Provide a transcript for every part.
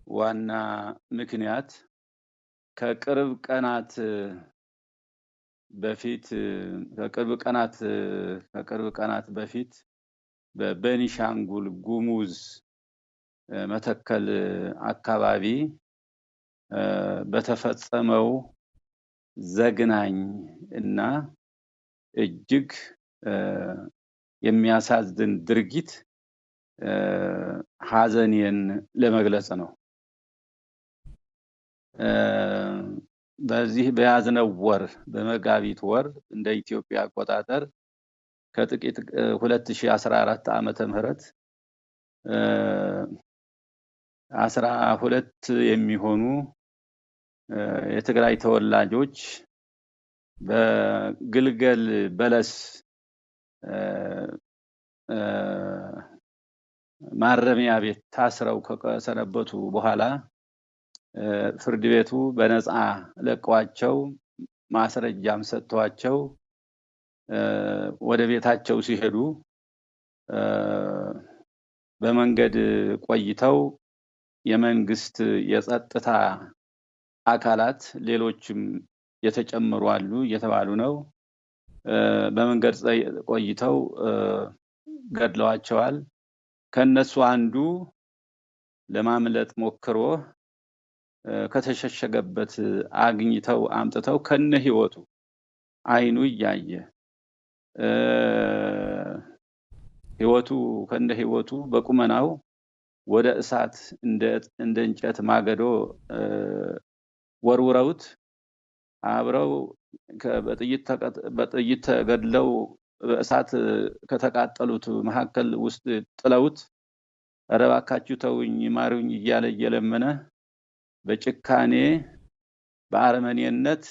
ዋና ምክንያት ከቅርብ ቀናት በፊት ከቅርብ ቀናት ከቅርብ ቀናት በፊት በቤኒሻንጉል ጉሙዝ መተከል አካባቢ በተፈጸመው ዘግናኝ እና እጅግ የሚያሳዝን ድርጊት ሐዘኔን ለመግለጽ ነው። በዚህ በያዝነው ወር፣ በመጋቢት ወር እንደ ኢትዮጵያ አቆጣጠር ከጥቂት 2014 ዓመተ ምህረት 12 የሚሆኑ የትግራይ ተወላጆች በግልገል በለስ ማረሚያ ቤት ታስረው ከሰነበቱ በኋላ ፍርድ ቤቱ በነፃ ለቀዋቸው ማስረጃም ሰጥተዋቸው ወደ ቤታቸው ሲሄዱ በመንገድ ቆይተው የመንግስት የጸጥታ አካላት፣ ሌሎችም የተጨመሩ አሉ እየተባሉ ነው፣ በመንገድ ቆይተው ገድለዋቸዋል። ከነሱ አንዱ ለማምለጥ ሞክሮ ከተሸሸገበት አግኝተው አምጥተው ከነ ህይወቱ አይኑ እያየ ህይወቱ ከነ ህይወቱ በቁመናው ወደ እሳት እንደ እንጨት ማገዶ ወርውረውት አብረው በጥይት ተገድለው በእሳት ከተቃጠሉት መካከል ውስጥ ጥለውት ኧረ እባካችሁ ተውኝ፣ ማሩኝ እያለ እየለመነ በጭካኔ በአረመኔነት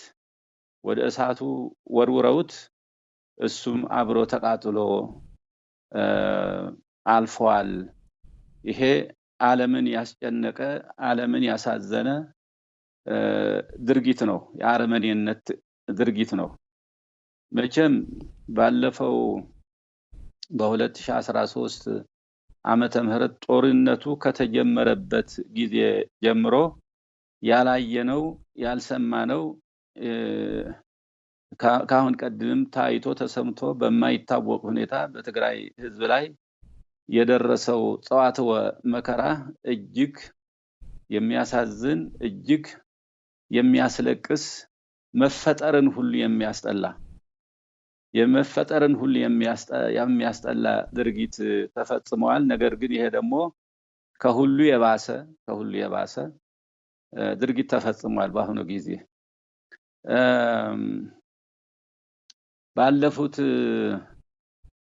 ወደ እሳቱ ወርውረውት እሱም አብሮ ተቃጥሎ አልፈዋል። ይሄ ዓለምን ያስጨነቀ፣ ዓለምን ያሳዘነ ድርጊት ነው። የአረመኔነት ድርጊት ነው። መቼም ባለፈው በ2013 ዓመተ ምህረት ጦርነቱ ከተጀመረበት ጊዜ ጀምሮ ያላየነው፣ ያልሰማነው፣ ከአሁን ቀደም ታይቶ ተሰምቶ በማይታወቅ ሁኔታ በትግራይ ሕዝብ ላይ የደረሰው ጸዋትወ መከራ እጅግ የሚያሳዝን፣ እጅግ የሚያስለቅስ፣ መፈጠርን ሁሉ የሚያስጠላ፣ የመፈጠርን ሁሉ የሚያስጠላ ድርጊት ተፈጽመዋል። ነገር ግን ይሄ ደግሞ ከሁሉ የባሰ ድርጊት ተፈጽሟል። በአሁኑ ጊዜ ባለፉት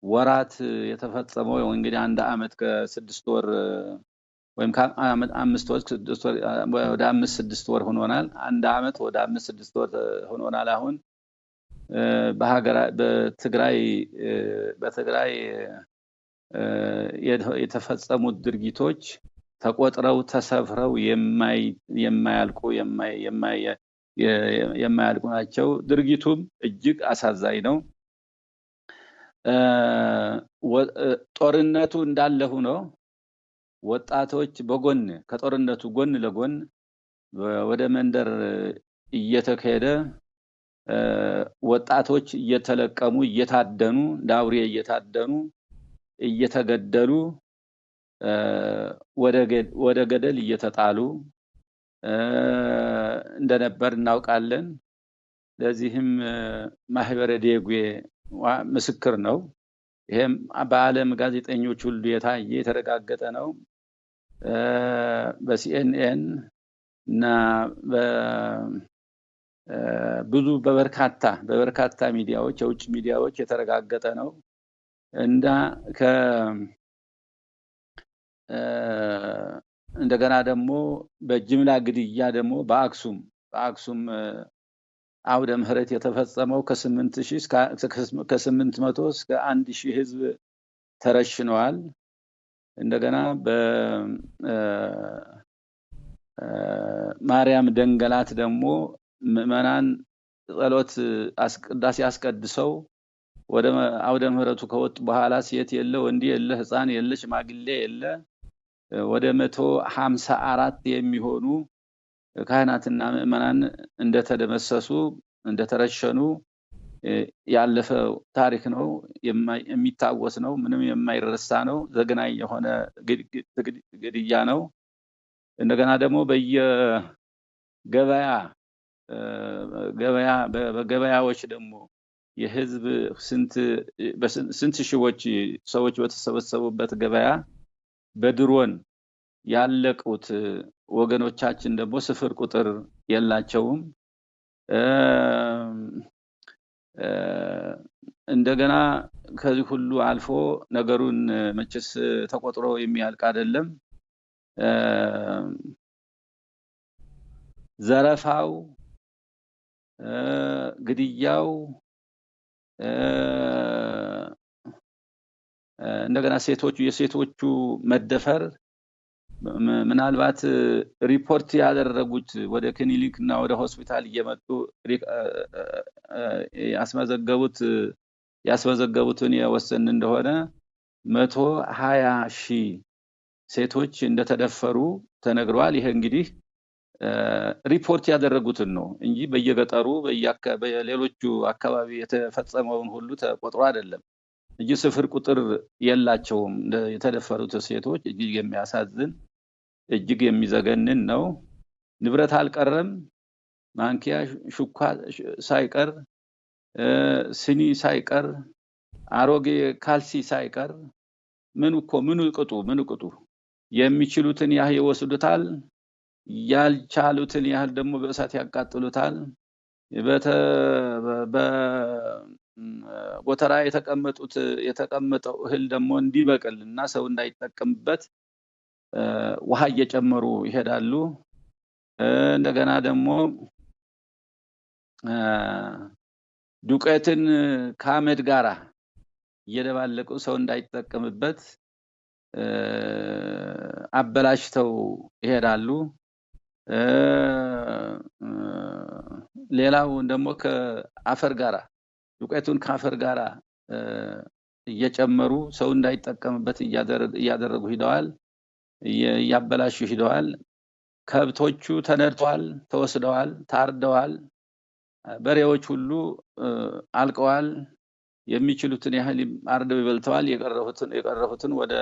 ወራት የተፈጸመው እንግዲህ አንድ አመት ከ6 ወር ወይም 5 ወር 6 ወር ወደ 5 6 ወር ሆኖናል። አንድ አመት ወደ 5 6 ወር ሆኖናል። አሁን በትግራይ የተፈጸሙት ድርጊቶች ተቆጥረው ተሰፍረው የማያልቁ ናቸው። ድርጊቱም እጅግ አሳዛኝ ነው። ጦርነቱ እንዳለ ሆኖ ወጣቶች በጎን ከጦርነቱ ጎን ለጎን ወደ መንደር እየተካሄደ ወጣቶች እየተለቀሙ፣ እየታደኑ፣ እንደ አውሬ እየታደኑ እየተገደሉ ወደ ገደል እየተጣሉ እንደነበር እናውቃለን። ለዚህም ማህበረ ዴጉ ምስክር ነው። ይሄም በዓለም ጋዜጠኞች ሁሉ የታየ የተረጋገጠ ነው። በሲኤንኤን እና ብዙ በበርካታ ሚዲያዎች፣ የውጭ ሚዲያዎች የተረጋገጠ ነው። እንደገና ደግሞ በጅምላ ግድያ ደግሞ በአክሱም አውደ ምህረት የተፈጸመው ከ800 እስከ 1000 ህዝብ ተረሽነዋል። እንደገና በማርያም ደንገላት ደግሞ ምዕመናን ጸሎት ቅዳሴ አስቀድሰው ወደ አውደ ምህረቱ ከወጡ በኋላ ሴት የለ፣ ወንድ የለ፣ ህፃን የለ፣ ሽማግሌ የለ። ወደ 154 የሚሆኑ ካህናትና ምዕመናን እንደተደመሰሱ፣ እንደተረሸኑ ያለፈ ታሪክ ነው። የሚታወስ ነው። ምንም የማይረሳ ነው። ዘግናኝ የሆነ ግድያ ነው። እንደገና ደግሞ በየገበያ ገበያ በገበያዎች ደግሞ የህዝብ ስንት ሺዎች ሰዎች በተሰበሰቡበት ገበያ በድሮን ያለቁት ወገኖቻችን ደግሞ ስፍር ቁጥር የላቸውም። እንደገና ከዚህ ሁሉ አልፎ ነገሩን መቼስ ተቆጥሮ የሚያልቅ አይደለም። ዘረፋው፣ ግድያው፣ እንደገና የሴቶቹ መደፈር፣ ምናልባት ሪፖርት ያደረጉት ወደ ክሊኒክ እና ወደ ሆስፒታል እየመጡ ያስመዘገቡትን የወሰን እንደሆነ 120,000 ሴቶች እንደተደፈሩ ተነግረዋል። ይሄ እንግዲህ ሪፖርት ያደረጉትን ነው እንጂ በየገጠሩ በሌሎቹ አካባቢ የተፈጸመውን ሁሉ ተቆጥሮ አይደለም እንጂ ስፍር ቁጥር የላቸውም የተደፈሩት ሴቶች። እጅግ የሚያሳዝን፣ እጅግ የሚዘገንን ነው። ንብረት አልቀረም። ማንኪያ ሹካ ሳይቀር፣ ስኒ ሳይቀር፣ አሮጌ ካልሲ ሳይቀር፣ ምን እኮ ምኑ ቅጡ ምኑ ቅጡ፣ የሚችሉትን ያህል ይወስዱታል። ያልቻሉትን ያህል ደግሞ በእሳት ያቃጥሉታል። በጎተራ የተቀመጠው እህል ደግሞ እንዲበቅል እና ሰው እንዳይጠቀምበት ውሃ እየጨመሩ ይሄዳሉ። እንደገና ደግሞ ዱቄትን ከአመድ ጋራ እየደባለቁ ሰው እንዳይጠቀምበት አበላሽተው ይሄዳሉ። ሌላው ደግሞ ከአፈር ጋራ፣ ዱቄቱን ከአፈር ጋራ እየጨመሩ ሰው እንዳይጠቀምበት እያደረጉ ሂደዋል፣ እያበላሹ ሂደዋል። ከብቶቹ ተነድተዋል፣ ተወስደዋል፣ ታርደዋል። በሬዎች ሁሉ አልቀዋል። የሚችሉትን ያህል አርደው ይበልተዋል። የቀረፉትን ወደ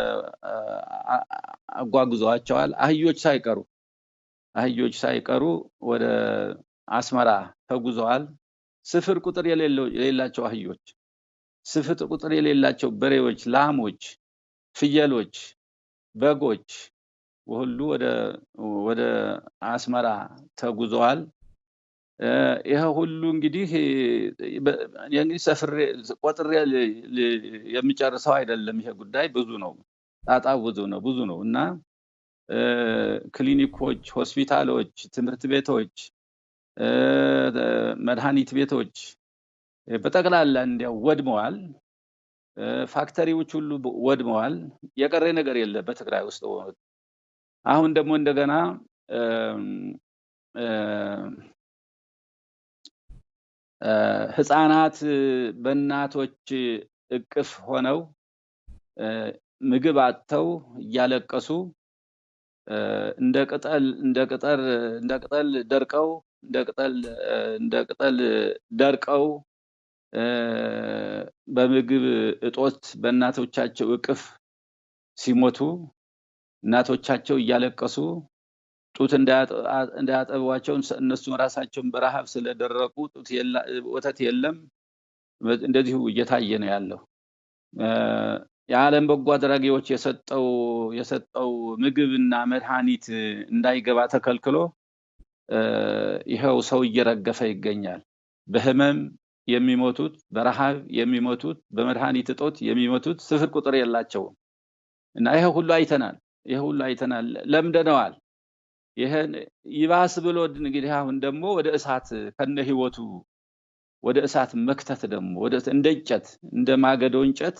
አጓጉዘዋቸዋል። አህዮች ሳይቀሩ ወደ አስመራ ተጉዘዋል። ስፍር ቁጥር የሌላቸው አህዮች፣ ስፍር ቁጥር የሌላቸው በሬዎች፣ ላሞች፣ ፍየሎች፣ በጎች ሁሉ ወደ አስመራ ተጉዘዋል። ይሄ ሁሉ እንግዲህ ሰፍሬ ቆጥሬ የሚጨርሰው አይደለም። ይሄ ጉዳይ ብዙ ነው፣ ጣጣው ብዙ ነው፣ ብዙ ነው። እና ክሊኒኮች፣ ሆስፒታሎች፣ ትምህርት ቤቶች፣ መድኃኒት ቤቶች በጠቅላላ እንዲያው ወድመዋል። Factory ዎች ሁሉ ወድመዋል። የቀረ ነገር የለም በትግራይ ውስጥ። አሁን ደግሞ እንደገና ህፃናት በእናቶች እቅፍ ሆነው ምግብ አጥተው እያለቀሱ እንደ ቅጠል ደርቀው፣ እንደ ቅጠል ደርቀው በምግብ እጦት በእናቶቻቸው እቅፍ ሲሞቱ፣ እናቶቻቸው እያለቀሱ ጡት እንዳያጠቧቸው እነሱም ራሳቸውን በረሃብ ስለደረቁ ወተት የለም። እንደዚሁ እየታየ ነው ያለው። የዓለም በጎ አድራጊዎች የሰጠው ምግብና መድኃኒት እንዳይገባ ተከልክሎ ይኸው ሰው እየረገፈ ይገኛል። በህመም የሚሞቱት፣ በረሃብ የሚሞቱት፣ በመድኃኒት እጦት የሚሞቱት ስፍር ቁጥር የላቸውም። እና ይሄ ሁሉ አይተናል። ይሄ ሁሉ አይተናል፣ ለምደነዋል። ይሄን ይባስ ብሎ እንግዲህ አሁን ደግሞ ወደ እሳት ከነ ህይወቱ ወደ እሳት መክተት፣ ደግሞ ወደ እንደ እንጨት፣ እንደ ማገዶ እንጨት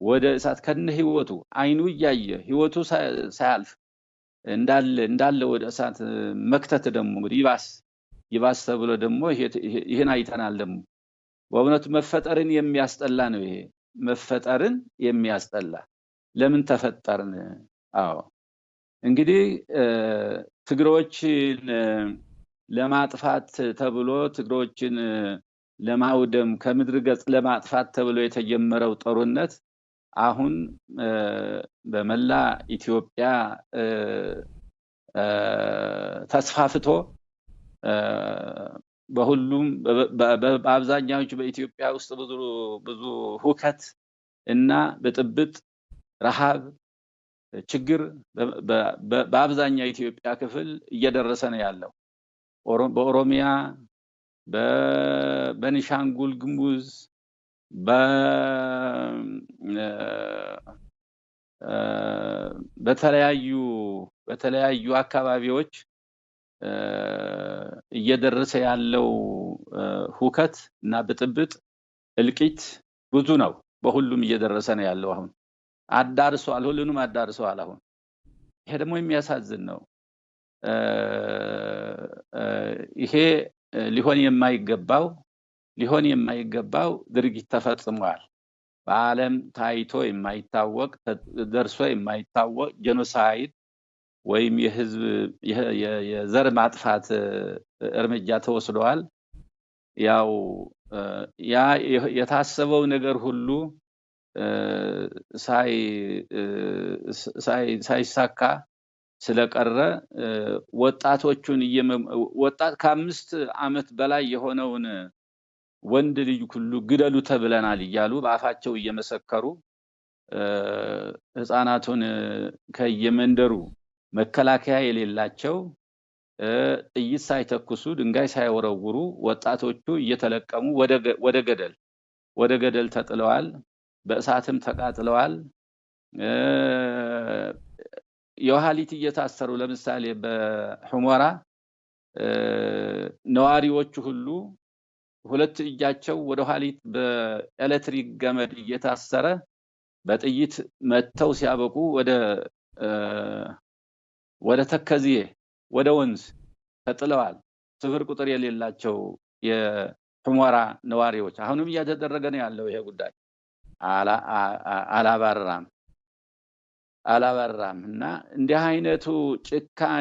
ወደ እሳት ከነ ህይወቱ፣ አይኑ እያየ ህይወቱ ሳያልፍ እንዳለ እንዳለ ወደ እሳት መክተት ደግሞ እንግዲህ ይባስ ይባስ ተብሎ ደግሞ ይህን አይተናል። ደግሞ በእውነቱ መፈጠርን የሚያስጠላ ነው። ይሄ መፈጠርን የሚያስጠላ፣ ለምን ተፈጠርን? አዎ። እንግዲህ ትግሮችን ለማጥፋት ተብሎ፣ ትግሮችን ለማውደም፣ ከምድር ገጽ ለማጥፋት ተብሎ የተጀመረው ጦርነት አሁን በመላ ኢትዮጵያ ተስፋፍቶ በሁሉም፣ በአብዛኛዎቹ በኢትዮጵያ ውስጥ ብዙ ብዙ ሁከት እና ብጥብጥ፣ ረሃብ፣ ችግር በአብዛኛው የኢትዮጵያ ክፍል እየደረሰ ነው ያለው። በኦሮሚያ፣ በቤኒሻንጉል ጉሙዝ፣ በተለያዩ አካባቢዎች እየደረሰ ያለው ሁከት እና ብጥብጥ፣ እልቂት ብዙ ነው። በሁሉም እየደረሰ ነው ያለው። አሁን አዳርሰዋል፣ ሁሉንም አዳርሰዋል። አሁን ይሄ ደግሞ የሚያሳዝን ነው። ይሄ ሊሆን የማይገባው ድርጊት ተፈጽሟል። በዓለም ታይቶ የማይታወቅ፣ ደርሶ የማይታወቅ genocide ወይም የህዝብ የዘር ማጥፋት እርምጃ ተወስደዋል። ያው ያ የታሰበው ነገር ሁሉ ሳይሳካ ስለቀረ ወጣቶቹን፣ ወጣት ከ5 ዓመት በላይ የሆነውን ወንድ ልጅ ሁሉ ግደሉ ተብለናል እያሉ በአፋቸው እየመሰከሩ ህፃናቱን ከየመንደሩ መከላከያ የሌላቸው፣ ጥይት ሳይተኩሱ፣ ድንጋይ ሳይወረውሩ ወጣቶቹ እየተለቀሙ ወደ ገደል ተጥለዋል። በእሳትም ተቃጥለዋል። የኋሊት እየታሰሩ፣ ለምሳሌ በሑመራ ነዋሪዎቹ ሁሉ ሁለት እጃቸው ወደ ኋሊት በኤሌክትሪክ ገመድ እየታሰረ በጥይት መትተው ሲያበቁ ወደ ተከዜ፣ ወደ ወንዝ ተጥለዋል። ስፍር ቁጥር የሌላቸው የሑመራ ነዋሪዎች። አሁንም እየተደረገ ነው ያለው። ይሄ ጉዳይ አላባራም አላባራም እና እንዲህ አይነቱ ጭካኔ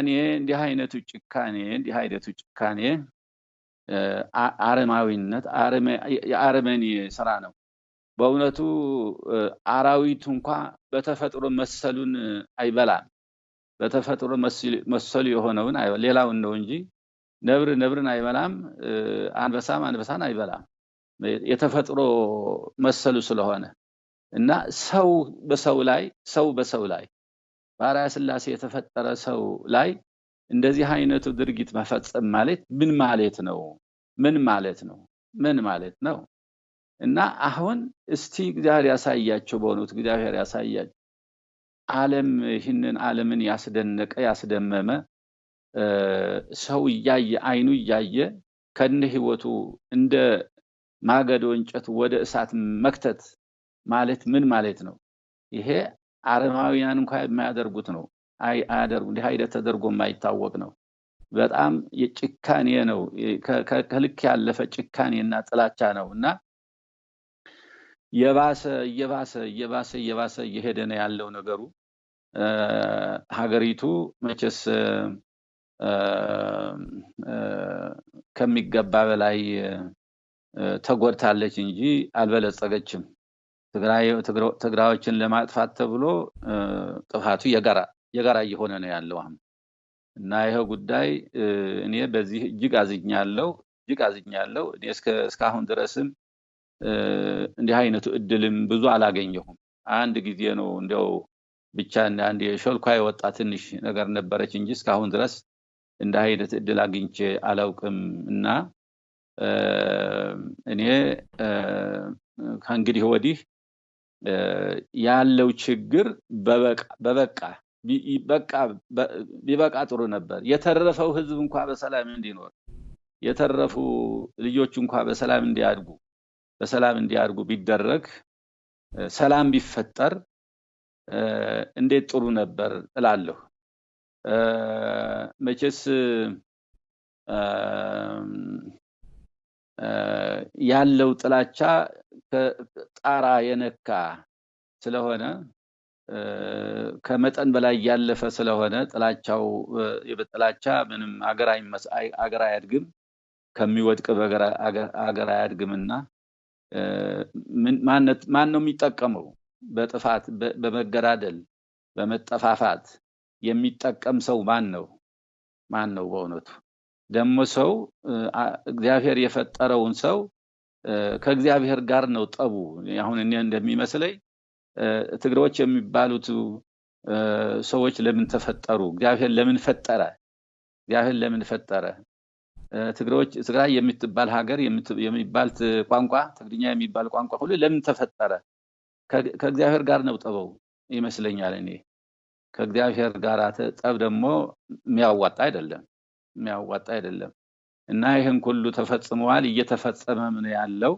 አረማዊነት፣ የአረመኔ ስራ ነው። በእውነቱ አራዊቱ እንኳ በተፈጥሮ መሰሉን አይበላም። በተፈጥሮ መሰሉ የሆነውን፣ ሌላውን ነው እንጂ ነብር ነብርን አይበላም፣ አንበሳም አንበሳን አይበላም። የተፈጥሮ መሰሉ ስለሆነ። እና ሰው በሰው ላይ፣ በአርአያ ሥላሴ የተፈጠረ ሰው ላይ እንደዚህ አይነቱ ድርጊት መፈጸም ማለት ምን ማለት ነው? ምን ማለት ነው? ምን ማለት ነው? እና አሁን እስቲ እግዚአብሔር ያሳያቸው፣ በእውነቱ እግዚአብሔር ያሳያቸው። ዓለም ይህንን ዓለምን ያስደነቀ፣ ያስደመመ፣ ሰው እያየ፣ አይኑ እያየ ከነ ህይወቱ እንደ ማገዶ እንጨት ወደ እሳት መክተት ማለት ምን ማለት ነው? ይሄ አረማውያን እንኳ የማያደርጉት ነው። አያደርጉ፣ እንዲህ አይነት ተደርጎ የማይታወቅ ነው። በጣም የጭካኔ ነው። ከልክ ያለፈ ጭካኔና ጥላቻ ነው እና የባሰ እየባሰ እየባሰ እየባሰ እየሄደ ነው ያለው ነገሩ። ሀገሪቱ መቼስ ከሚገባ በላይ ተጎድታለች እንጂ አልበለጸገችም። ትግራዮችን ለማጥፋት ተብሎ ጥፋቱ የጋራ እየሆነ ነው ያለው አሁን። እና ይሄ ጉዳይ እኔ በዚህ እጅግ አዝኛለሁ፣ እጅግ አዝኛለሁ። እኔ እስካሁን ድረስም እንዲህ አይነቱ እድልም ብዙ አላገኘሁም። አንድ ጊዜ ነው እንዲያው ብቻ አንድ የሾልኳ የወጣ ትንሽ ነገር ነበረች እንጂ እስካሁን ድረስ እንዲህ አይነት እድል አግኝቼ አላውቅም። እና እኔ ከእንግዲህ ወዲህ ያለው ችግር በበቃ ቢበቃ ጥሩ ነበር። የተረፈው ህዝብ እንኳ በሰላም እንዲኖር፣ የተረፉ ልጆች እንኳ በሰላም እንዲያድጉ ቢደረግ፣ ሰላም ቢፈጠር እንዴት ጥሩ ነበር እላለሁ። መቼስ ያለው ጥላቻ ጣራ የነካ ስለሆነ ከመጠን በላይ ያለፈ ስለሆነ ጥላቻው ጥላቻ ምንም አገር አያድግም፣ ከሚወድቅ በገር አገር አያድግምና ማን ነው የሚጠቀመው? በጥፋት፣ በመገዳደል፣ በመጠፋፋት የሚጠቀም ሰው ማን ነው? ማን ነው? በእውነቱ ደግሞ ሰው እግዚአብሔር የፈጠረውን ሰው ከእግዚአብሔር ጋር ነው ጠቡ። አሁን እኔ እንደሚመስለኝ ትግሬዎች የሚባሉት ሰዎች ለምን ተፈጠሩ? እግዚአብሔር ለምን ፈጠረ? እግዚአብሔር ለምን ፈጠረ? ትግሬዎች፣ ትግራይ የምትባል ሀገር፣ የሚባል ቋንቋ፣ ትግርኛ የሚባል ቋንቋ ሁሉ ለምን ተፈጠረ? ከእግዚአብሔር ጋር ነው ጠበው ይመስለኛል እኔ። ከእግዚአብሔር ጋር ጠብ ደግሞ የሚያዋጣ አይደለም፣ የሚያዋጣ አይደለም። እና ይህን ሁሉ ተፈጽመዋል፣ እየተፈጸመም ነው ያለው።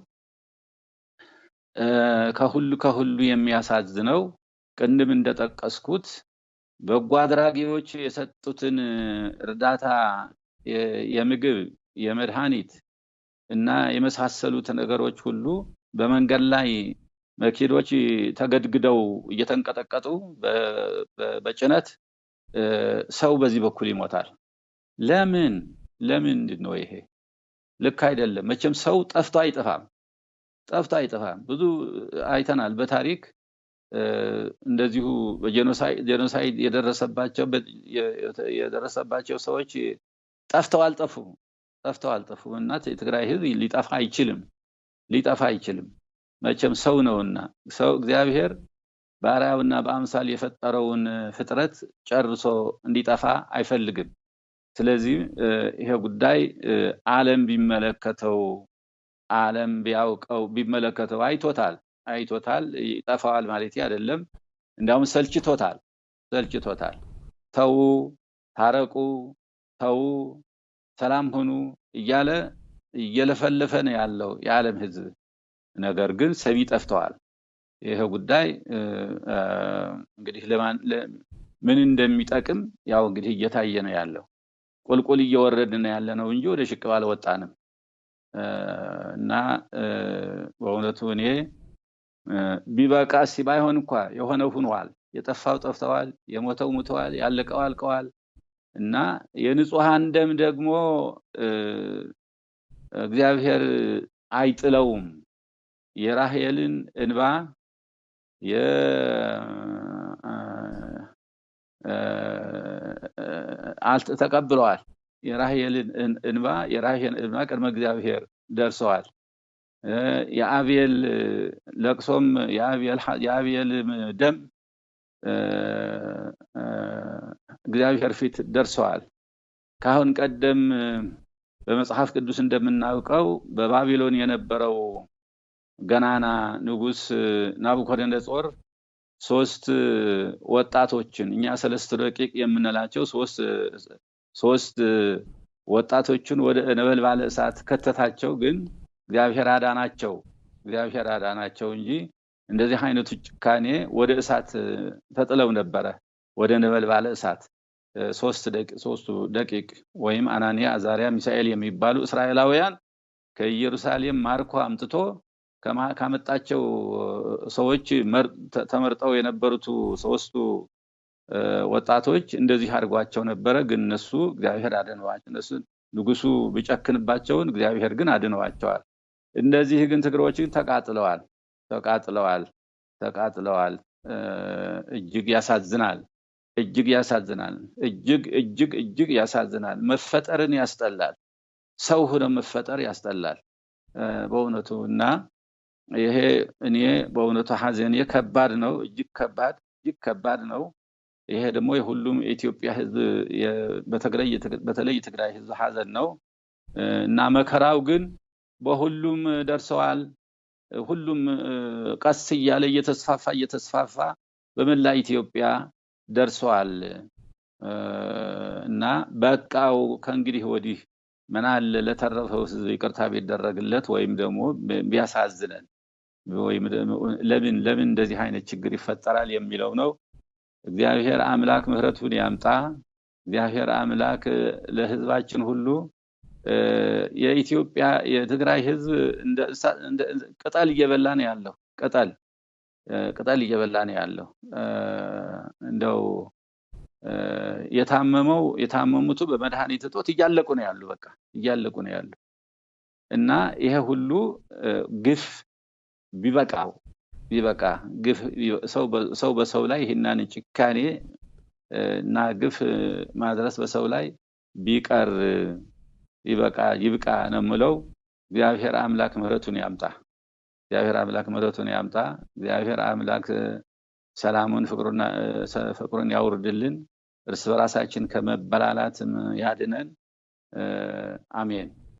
ከሁሉ ከሁሉ የሚያሳዝነው ቅድም እንደጠቀስኩት በጎ አድራጊዎች የሰጡትን እርዳታ፣ የምግብ፣ የመድኃኒት እና የመሳሰሉት ነገሮች ሁሉ በመንገድ ላይ መኪኖች ተገድግደው እየተንቀጠቀጡ በጭነት ሰው በዚህ በኩል ይሞታል። ለምን? ለምንድን ነው ይሄ? ልክ አይደለም። መቼም ሰው ጠፍቶ አይጠፋም፣ ጠፍቶ አይጠፋም። ብዙ አይተናል በታሪክ፣ እንደዚሁ በ genocide የደረሰባቸው ሰዎች ጠፍተው አልጠፉም፣ ጠፍተው አልጠፉም። እና የትግራይ ህዝብ ሊጠፋ አይችልም፣ ሊጠፋ አይችልም። መቼም ሰው ነውና፣ ሰው እግዚአብሔር በአርአያውና በአምሳል የፈጠረውን ፍጥረት ጨርሶ እንዲጠፋ አይፈልግም። ስለዚህ ይሄ ጉዳይ ዓለም ቢመለከተው፣ ዓለም ቢያውቀው፣ ቢመለከተው፣ አይቶታል፣ አይቶታል። ይጠፋዋል ማለት አይደለም። እንዲያውም ሰልችቶታል፣ ሰልችቶታል። ተዉ፣ ታረቁ፣ ተዉ፣ ሰላም ሁኑ እያለ እየለፈለፈ ነው ያለው የዓለም ህዝብ። ነገር ግን ሰሚ ጠፍተዋል። ይሄ ጉዳይ እንግዲህ ምን እንደሚጠቅም ያው እንግዲህ እየታየ ነው ያለው። ቁልቁል እየወረድን ያለ ነው እንጂ ወደ ሽቅብ አልወጣንም። እና በእውነቱ እኔ ቢበቃ ባይሆን እንኳ የሆነ ሁኗል። የጠፋው ጠፍተዋል፣ የሞተው ሙተዋል፣ ያለቀው አልቀዋል። እና የንጹሐን ደም ደግሞ እግዚአብሔር አይጥለውም። የራሄልን እንባ ተቀብለዋል። የራሄልን እንባ፣ የራሄል እንባ ቅድመ እግዚአብሔር ደርሰዋል። የአቤል ለቅሶም፣ የአቤል ደም እግዚአብሔር ፊት ደርሰዋል። ከአሁን ቀደም በመጽሐፍ ቅዱስ እንደምናውቀው በባቢሎን የነበረው ገናና ንጉስ ናቡከደነጾር ሶስት ወጣቶችን፣ እኛ ሰለስቱ ደቂቅ የምንላቸው ሶስት ወጣቶችን ወደ ነበልባለ እሳት ከተታቸው። ግን እግዚአብሔር አዳናቸው። እግዚአብሔር አዳናቸው እንጂ እንደዚህ አይነቱ ጭካኔ ወደ እሳት ተጥለው ነበረ። ወደ ነበልባለ እሳት ሶስቱ ደቂቅ ወይም አናንያ፣ አዛሪያ፣ ሚሳኤል የሚባሉ እስራኤላውያን ከኢየሩሳሌም ማርኮ አምጥቶ ካመጣቸው ሰዎች ተመርጠው የነበሩት ሶስቱ ወጣቶች እንደዚህ አድርጓቸው ነበረ። ግን እነሱ እግዚአብሔር አድነዋቸው። እነሱ ንጉሱ ቢጨክንባቸውን እግዚአብሔር ግን አድነዋቸዋል። እነዚህ ግን ትግሮች ተቃጥለዋል፣ ተቃጥለዋል፣ ተቃጥለዋል። እጅግ ያሳዝናል። እጅግ ያሳዝናል። እጅግ እጅግ እጅግ ያሳዝናል። መፈጠርን ያስጠላል። ሰው ሆኖ መፈጠር ያስጠላል በእውነቱ። እና ይሄ እኔ በእውነቱ ሐዘኔ ከባድ ነው። እጅግ ከባድ፣ እጅግ ከባድ ነው። ይሄ ደግሞ የሁሉም የኢትዮጵያ ሕዝብ፣ በተለይ የትግራይ ሕዝብ ሐዘን ነው። እና መከራው ግን በሁሉም ደርሰዋል። ሁሉም ቀስ እያለ እየተስፋፋ እየተስፋፋ በመላ ኢትዮጵያ ደርሰዋል። እና በቃው ከእንግዲህ ወዲህ ምን አለ ለተረፈው ሕዝብ ይቅርታ ቢደረግለት ወይም ደግሞ ቢያሳዝነን፣ ወይም ለምን ለምን እንደዚህ አይነት ችግር ይፈጠራል የሚለው ነው። እግዚአብሔር አምላክ ምሕረቱን ያምጣ። እግዚአብሔር አምላክ ለሕዝባችን ሁሉ፣ የኢትዮጵያ የትግራይ ሕዝብ ቅጠል እየበላ ነው ያለው። ቅጠል ቅጠል እየበላ ነው ያለው። እንደው የታመመው የታመሙቱ በመድኃኒት እጦት እያለቁ ነው ያሉ፣ በቃ እያለቁ ነው ያሉ። እና ይሄ ሁሉ ግፍ ቢበቃው ቢበቃ፣ ግፍ ሰው በሰው ላይ ይህንን ጭካኔ እና ግፍ ማድረስ በሰው ላይ ቢቀር ይበቃ፣ ይብቃ ነው የምለው። እግዚአብሔር አምላክ ምሕረቱን ያምጣ። እግዚአብሔር አምላክ ምሕረቱን ያምጣ። እግዚአብሔር አምላክ ሰላሙን ፍቅሩን ያውርድልን። እርስ በራሳችን ከመበላላትም ያድነን። አሜን።